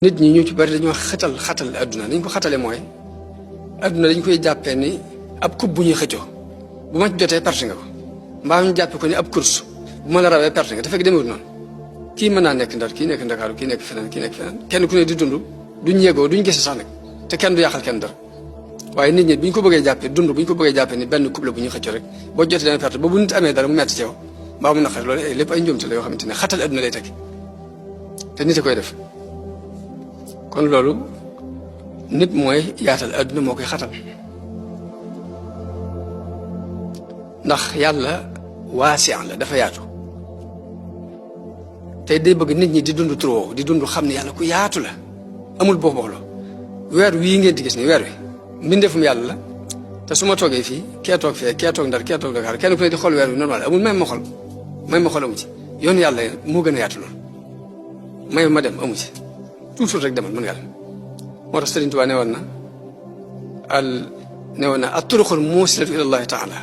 nit ñi ñu ci bari dañoo xatal adduna niñ ko xatale mooy adduna dañ koy jàppee ni ab coupe bu ñuy xëccoo bu ma jotee perte nga ko mbaa ñu jàppe ko ni ab course bu ma la rawee perte nga te fekk demewut noonu kii mën naa nekk Ndar kii nekk Ndakaaru kii nekk feneen kenn ku ne di dund duñ yégoo duñ gis sax nag te kenn du yàqal kenn dara waaye nit ñi bu ñu ko bëggee jàppee dund bu ñu ko bëggee jàppee ni benn couple la bu ñuy xëccoo rek boo jotee dana perte ba bu nit amee dara mu metti ci yow mbaa mu naqari loolu lépp ay njuumte la yoo xamante ne xatal adduna lay tekki te nit a koy def kon loolu nit mooy yaatal adduna moo koy xatal ndax yàlla waasiyan la dafa yaatu tey day bëgg nit ñi di dund trop di dund xam ne yàlla ku yaatu la amul box-boxloo weer wii ngeen di gis ni weer wi mbindeefum yàlla la te su ma toogee fii kee toog fee kee toog Ndar kee toog Dakar kenn ku ne di xool weer wi normal amul may ma xol amu ci yoon yàlla moo gën a yaatu loolu may ma dem amu ci toujours rek demal mën ngaa dem moo tax Sëriñ Tuubaa ne woon na at-turuqul muusilatu ila llahi taala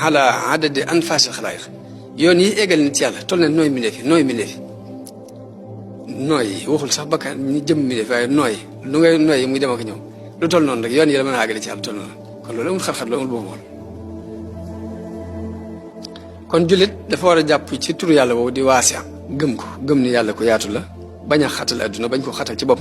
ala adadi anfasil xalaayiq yoon yi eggal nit ci yàlla toll na nooy mbindeef yi waxul sax bakkan ñi jëm mbindeef waaye nooy lu ngay nooy muy dem ak ñëw lu toll noonu rek yoon yi la mën a àggale ci yàlla toll noonu kon loolu amul xar-xar loolu amul boobu kon jullit dafa war a jàpp ci turu yàlla boobu di waasiya gëm ko gëm ni yàlla ko yaatu la bañ a xatal adduna bañ ko xatal ci bopp